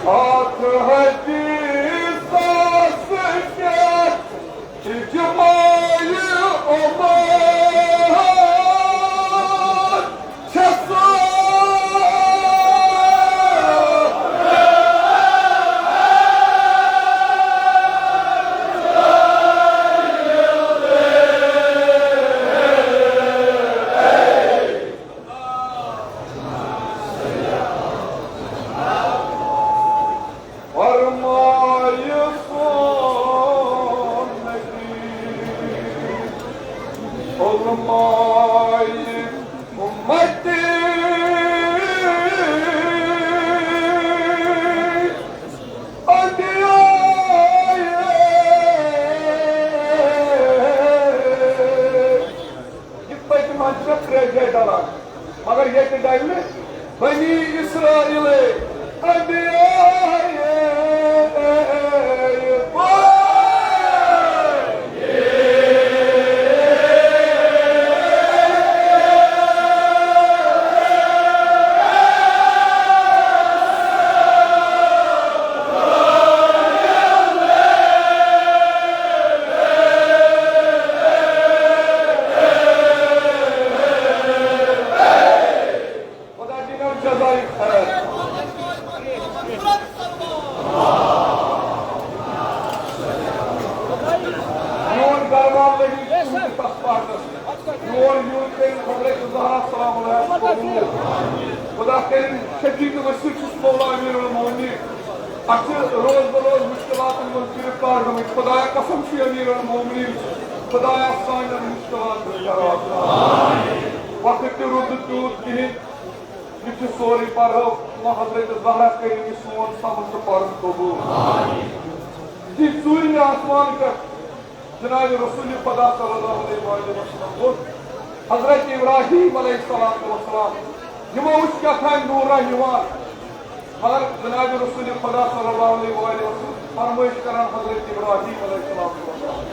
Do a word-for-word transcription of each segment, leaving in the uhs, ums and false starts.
اتھ حدیثس کیٛاہ اجماعِ امت چھےٚ سۄ۔ فرمایہِ سون نبی، علماء امتی انبیاء۔ یِتھ پٲٹھۍ تِمن چھِ ترٛےٚ جایہِ ڈلان، مگر ییٚتہِ ڈلہِ نہٕ بنی اسرائیل انبیاء۔ خدا دِنو جزایہِ خیر۔ میون گرٕ وول لٔگِتھ تُہنٛدِس تَتھ پہاڑس۔ میون یُن کٔرِن حضرت زہرا سلام علیہا قبول۔ خدا کٔرِن شفیع تہٕ وسیع چھُس مولا امیر المومنین۔ اَسہِ چھِ روز بہ روز مُشکِلاتَن منٛز گِرفتار گٔمٕتۍ۔ خدایا، قسم چھُ امیر المومنین۔ خدایا، سانٮ۪ن مُشکِلاتَن کر آسان۔ وقت تہِ روٗد نہٕ تیوٗت کِہیٖنۍ۔ یہِ تہِ سورُے پَرو، وۄنۍ حضرت زہرا کٔرِو یہِ سون صبر تہٕ پَرُن قبوٗل۔ یہِ ژوٗرِمہِ آسمان پٮ۪ٹھ جناب رسول خدا صلی اللہ علیہ وآلہ وسلم ووٚن، حضرت ابراہیم علیہ الصلوۃ والسلام، یِمو وٕچھ کیٛاہ تام نوٗرا یِوان، مگر جناب رسول خدا صلی اللہ علیہ وآلہ وسلم فرمٲیش کران حضرت ابراہیم علیہ الصلوۃ والسلام۔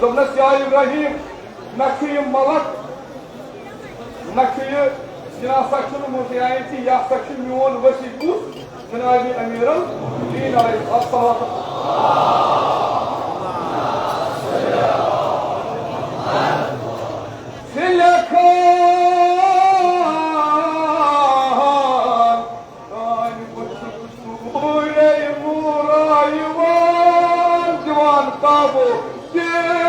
دوٚپنَس، یا ابراہیم، نہ چھُ یہِ ملک، نہ چھُ یہِ، یہِ نہ سا چھُنہٕ مُطیعین کینٛہہ، یہِ ہسا چھُ میون ؤسیع کُس؟ جناب امیر المومنین علیہ الصلوۃ۔ ژےٚ لیکھان کانہِ بہٕ چھُس سورے نوٗرا یِوان، دِوان تابو دِوان۔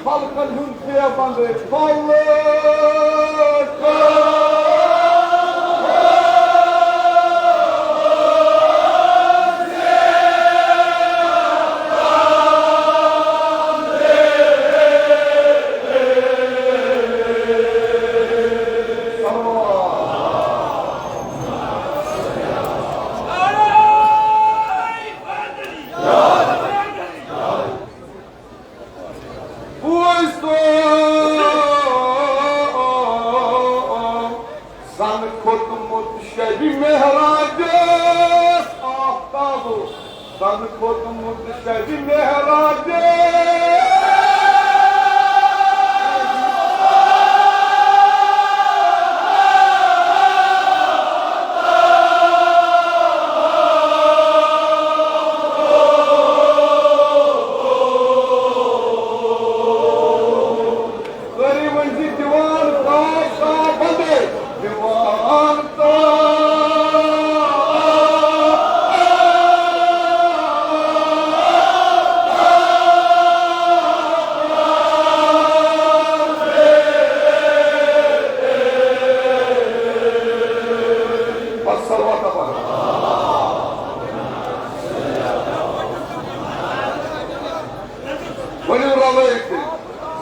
خلقن ہُنٛد فریب بندٲوِتھ۔ بوز تو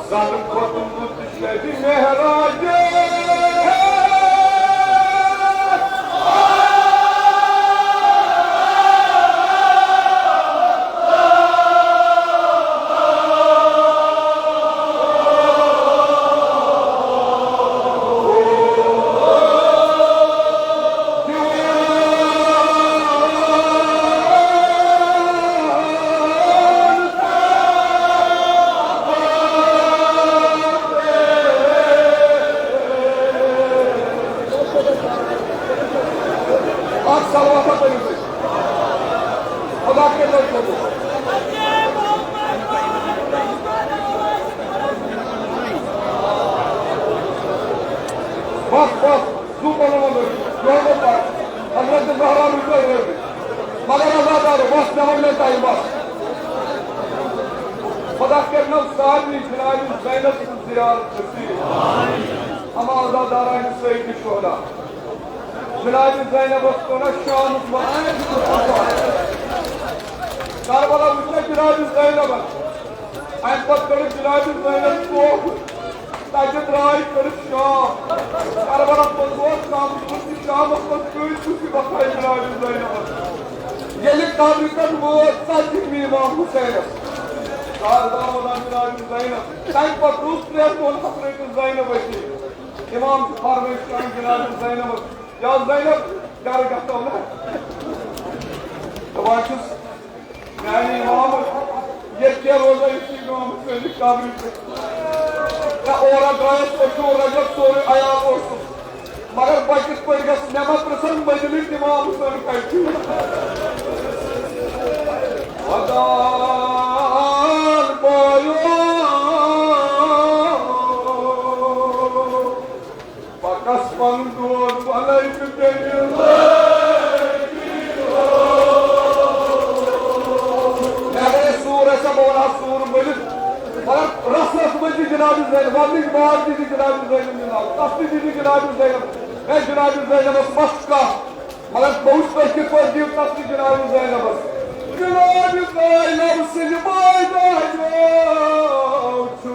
زَن کھوٚتمُت شبِ معراج۔ اکھ صلوات پٔرِو تُہۍ۔ خدا کٔرِنو قبوٗل۔ بس، بس، زُو پَلو منٛز ٲسِو۔ یہِ اوس نہٕ پَتھ۔ حضرت زہرا روٗزِو رٲضی۔ مگر عزادارو، بس، مےٚ ووٚن مےٚ تۄہہِ، بس۔ خدا کٔرِنو سارنٕے جناب زینب سٕنٛز زیارت نصیب۔ اما عزادارانہِ سید شہدا۔ جناب زینب ٲس کوٚرمُت شامُک وقت۔ کربلا وٕچھ مےٚ جناب زینبَن۔ اَمہِ پتہٕ کٔڑٕکھ جناب زینب ژوٚپ۔ تَتہِ درٛاے کٔڑٕکھ شام۔ کربلا پوٚتُس شامَس منٛز کۭتۍ کُس یہِ بَساے جناب زینبَس۔ ییٚلہِ قبرِ پٮ۪ٹھ وٲژ ژَتجِہمہِ امام حسینَس۔ زار زار وَنان جناب زینب۔ تَمہِ پتہٕ روٗز ترٛٮ۪ن دۄہَن حضرت زینب أتی۔ امام چھُ فرمٲیِش کران جناب زینبَس، یا زینب، گرٕ گژھو نہ۔ دپان چھُس، میانہِ امام، ییٚتہِ کیٛاہ روزان یُس یہِ امام حسین قبرِ پٮ۪ٹھ؟ نہ اورا درٛایس، اوس نہٕ اورا جب سورُے عیال اوسُس۔ مگر بہٕ کِتھ پٲٹھۍ گژھٕ؟ مےٚ ما پرٛژھن مدینٕکۍ امام حسین کتہِ چھُ؟ ودان بایو۔ پکس پن دود بنٲوِتھ تیٚلہِ۔ مےٚ اگر یہِ سوٗر آسہِ ہا، بہٕ وَنہٕ ہا سوٗر ؤلِتھ۔ مگر رس رس منٛز چھِ جناب زینب، وَننٕچ بار تہِ چھِ جناب زینب جناب، تَس تہِ چھِ جناب زینب۔ ہے جناب زینبس مَس کَتھ؟ مگر بہٕ وٕچھٕ تُہۍ کِتھ پٲٹھۍ دِیِو تَس تہِ جناب زینبس۔ جناب زینب سٕنٛدِ مٲدانہِ چھُ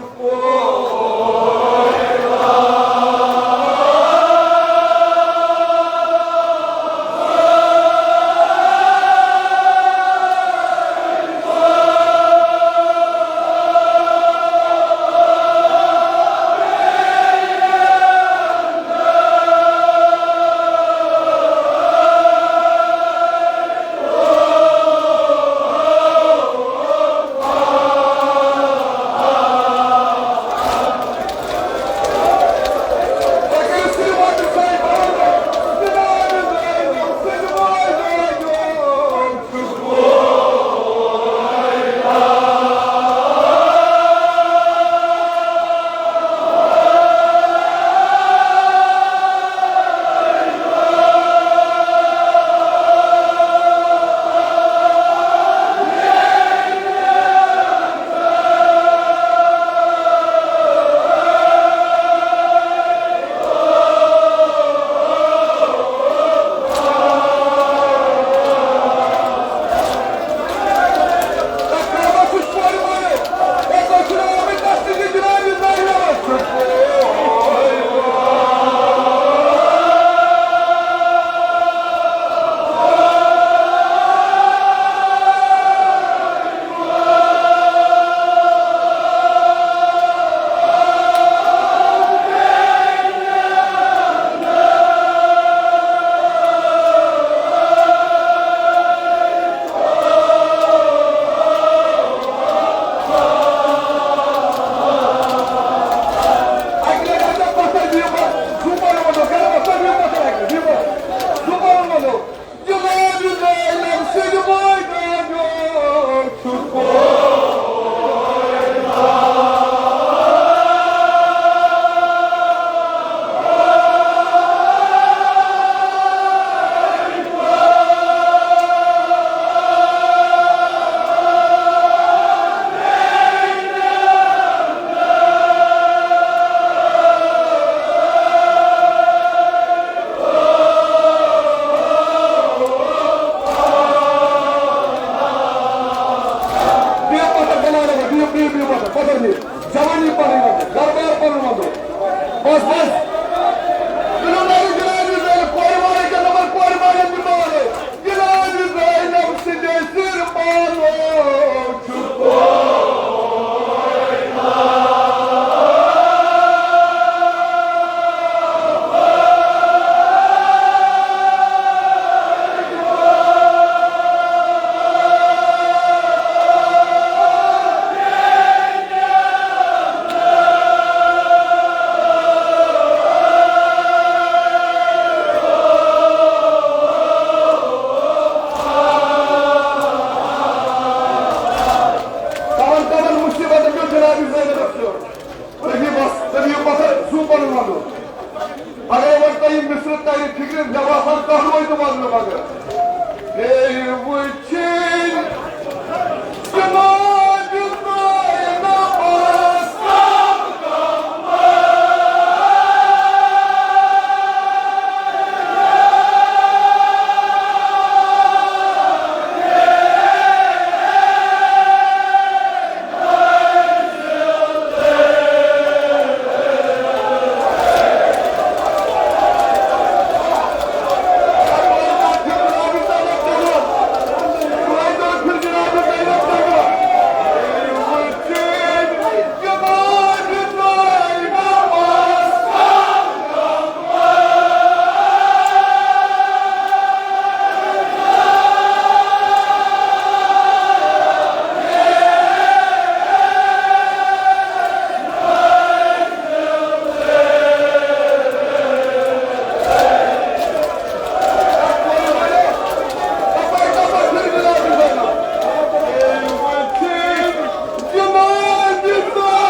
بِہِو پَتھَر، بِلال احمد، بِہِو، بِہِو، بِہِو پَتھَر، پَتھَر بِہِو۔ جوانی پنٕنۍ وَنو، گرٕ بار پنُن وَنو۔ بس، بس۔ تُلِو نَرِ جنابِ زینب، کورِ والے کیٛاہ نمبر، کورِ والٮ۪ن تہِ مارے۔ جنابِ زینب سٕنٛدِ سِرٕ پانو چھُ۔ کمن کمن مصیبتن پیوٚو جناب زینبس پیوٚو۔ تٔمۍ یہِ وس-، تٔمۍ یہِ پتھر زُو پنُن وَنُن۔ اگر وۄنۍ تۄہہِ مصرٕ ترِ فِکرِ، مےٚ باسان کانٛہہ روزِ نہٕ وَننہٕ بغٲر۔ بیٚیہِ وٕچھِنۍ جنابِ زینبس۔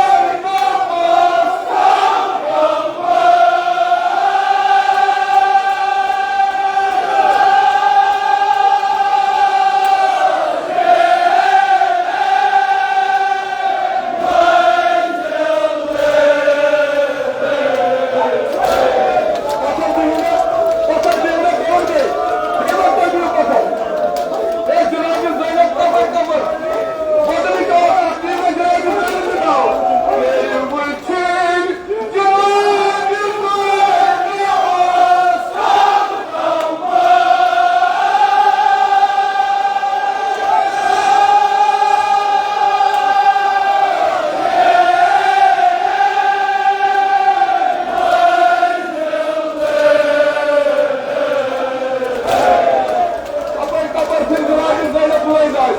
اپٲرۍ کپٲرۍ پھِر جناب زینب بٲے زاے۔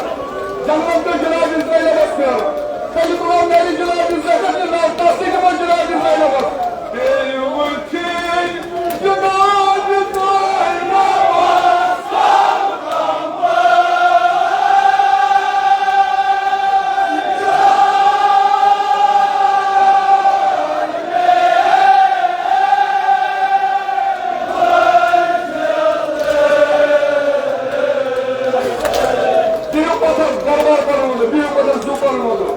جنگلن تہٕ جناب زینبس پھِر۔ تیٚلہِ تُلو میٛانہِ جناب زینب تہِ ناو، تَس تہِ دِمو جناب زینبس۔ تیٚلہِ وٕچھِنۍ جناب زینبس۔ بِہِو پَتھَر، دربار پَرُن وَنو، بِہِو پَتھَر، زُو پَرُن وَنو۔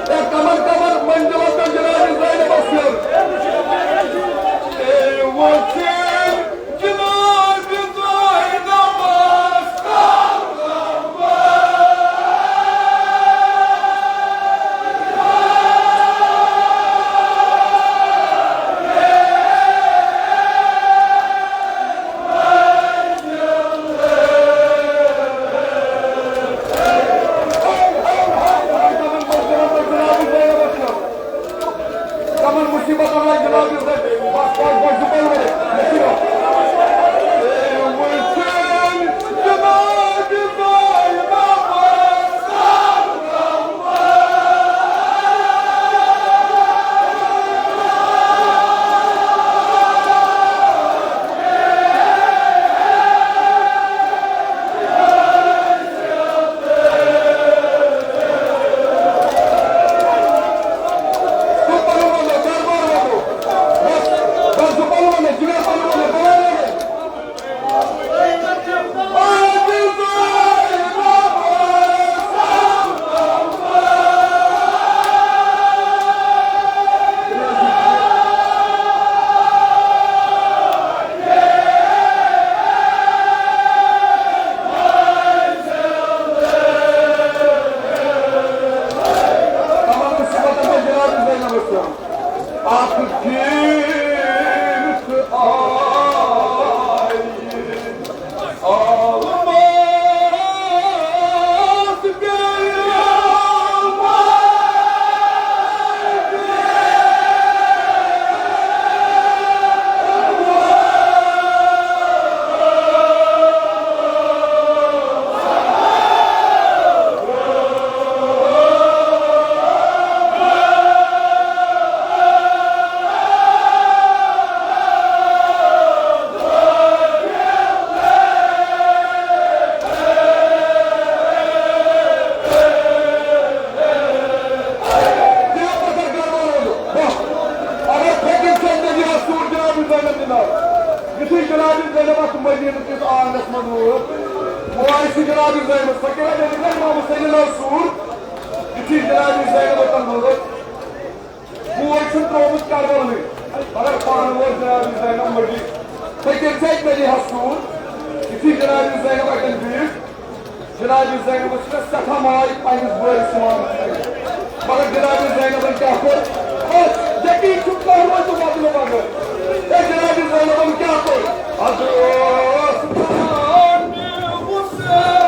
اے کَمَر، کَمَر، کِس آنٛگنَس منٛز وٲژ۔ وۄنۍ آیہِ سُہ جناب زینب، سۄ کیٛاہ دٔلیٖل؟ امام حسین لوٚگ سوٗر، یُتھُے جناب زینب اوٚتَن وٲژ، بوے چھُن ترٛوومُت کربلہٕے، مگر پانہٕ وٲژ جناب زینب مٔڈی۔ تہٕ تٔمۍ سۭتۍ مٔڈی حظ سوٗر۔ یُتھُے جناب زینب اَتٮ۪ن بیٖٹھ، جناب زینبَس چھِ مےٚ سٮ۪ٹھاہ ماے پنٛنِس بٲیِس سُمارَس پٮ۪ٹھ۔ مگر جناب زینبَن کیٛاہ کوٚر؟ أتھۍ یقیٖن چھُم تۄہہِ روزِ نہٕ بدلہٕ بغٲر۔ ہے جناب زینبَن کیٛاہ کوٚر؟ حضرت عثمان حسین۔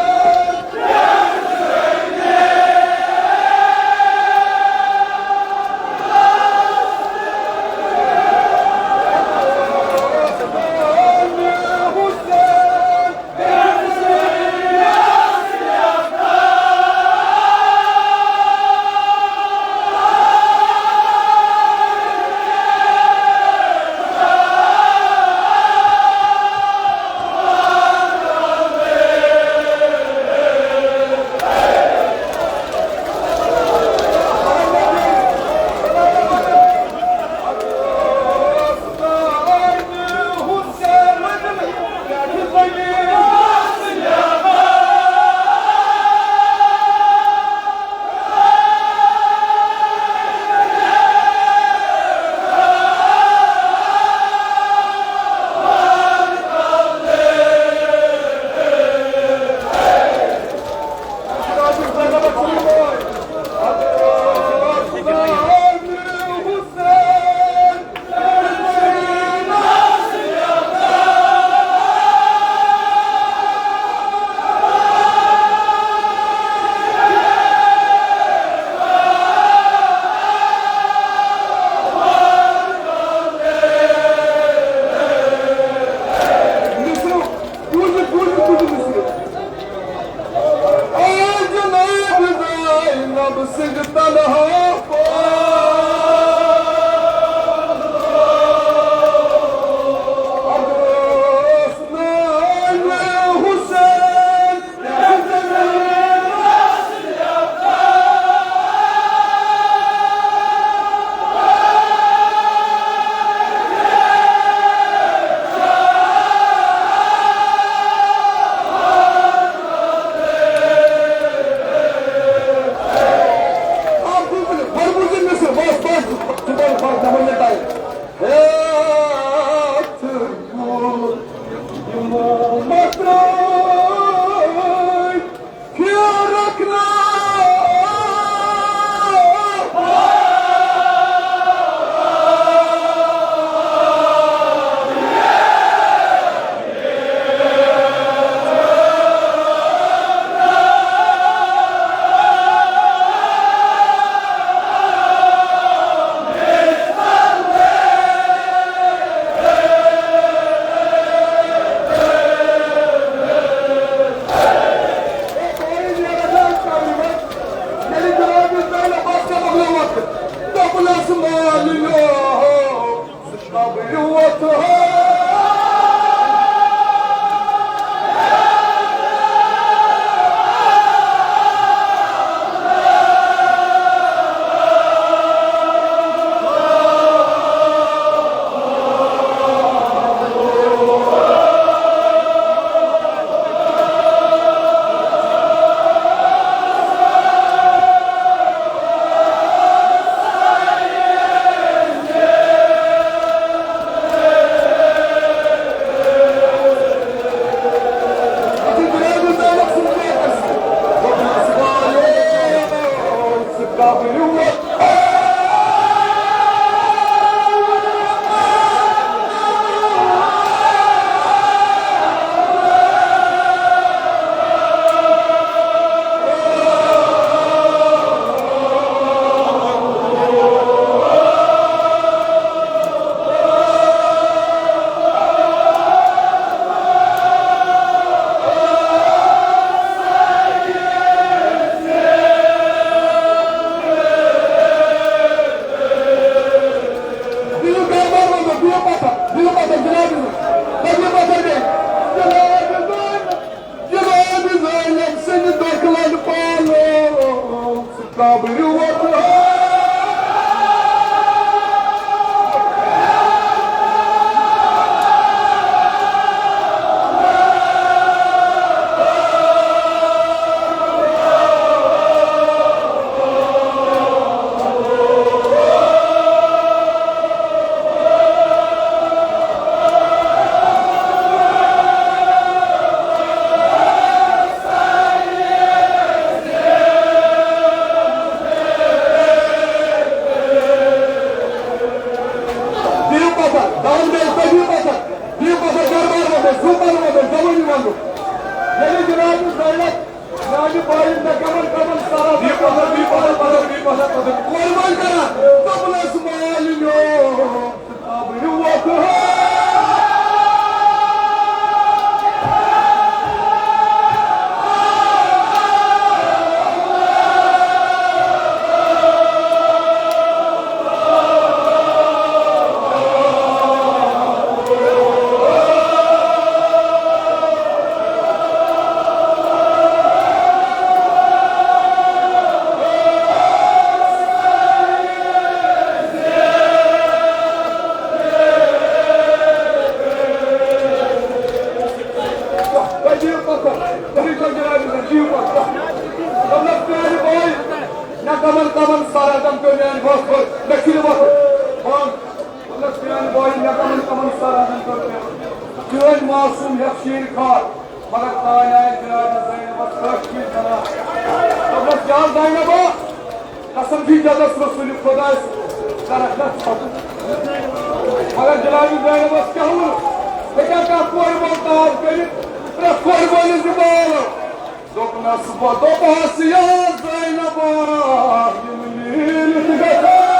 مصرُک، بوٗزِو، بوٗزِو، بوٗزِو مصرُک۔ اے جناب زینب سٕنٛدِ تنہا پوش۔ اگر اوس نہٕ حسین۔ قربان کران، دوٚپنس مالہِ میون، ژٕ کبرِ وۄتھ۔ نہ کمن کمن سر ادم پیو میانہِ وقت، مےٚ چھُنہٕ وقت۔ بنٛد۔ مطلب، چٲنۍ بٲے، مےٚ کمن کمن سرحدن کٔر پٮ۪ٹھ۔ چٲنۍ معصوم ہٮ۪تھ شیٖن کھار، مگر تانۍ آیہِ جناب زینبس کٲشِر زنان۔ دوٚپنس، "یا زینبا، قسم چھُے جدس رسول خدایس کرکھ نہ ژھۄپہٕ۔" مگر جناب زینبس کیٛاہ ووٚن؟ مےٚ کیٛاہ کانٛہہ کورِ وول تاب کٔرِتھ؟ پرٛٮ۪تھ کورِ وٲلِس دِ بال۔ دوٚپنس بہٕ، دوٚپہس، یا زینبا، یِم لیٖلِتھ گژھان۔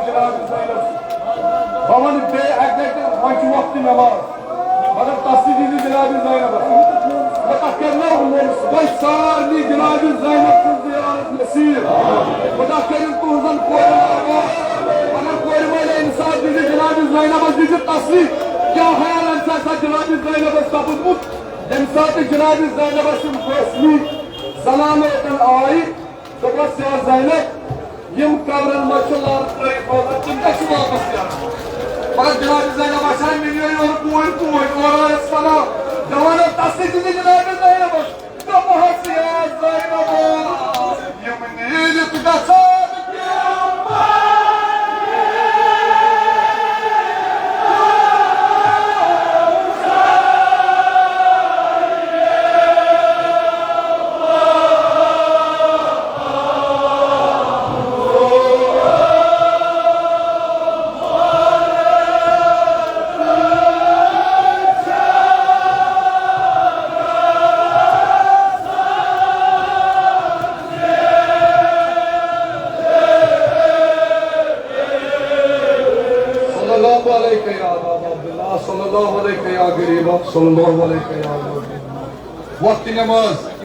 جناب زینب۔ بہٕ وَنہٕ بیٚیہِ اَکہِ لَٹہِ، وۄنۍ چھُ وقتِ نٮ۪ماز، مگر تَس تہِ دیٖزِ جناب زینبَس۔ بہٕ تَتھ کَرِ نہ وۄنۍ سارنٕے جناب زینب سٕنٛز زیارت نصیٖب۔ بہٕ تَتھ کَرِ تُہٕنٛزَن کورٮ۪ن آباد۔ مگر کورِ وٲلۍ اِنصاف دیٖزِ جناب زینبَس، دیٖزِ تَسلی۔ کیٛاہ خیال اَمہِ ساتہٕ چھا جناب زینبَس سَپُدمُت؟ ییٚمہِ ساتہٕ جناب زینبَس یِم حٲصِلی زنانہٕ اوٚتَن آیہِ، دوٚپمَس، یا زینب، یِم قبرن منٛز چھِ لارٕ ترٲوِتھ روزان، تِم کَتہِ چھِ واپس نیران؟ مگر جناب زینب آسہِ ہا مِلیے یورٕ بوٗلۍ بوٗلۍ، اورٕ آیَس وَنان، دَپان ٲس، تَس تہِ دِژ جناب زینبَس۔ دوٚپمَس، یا زینب، یِم نیٖرِتھ گژھان۔ صلی اللہ علیک یا ابا عبداللہ، صلی اللہ علیک یا غریبا، صلی اللہ علیک یا ابا عبداللہ۔ وقت نماز۔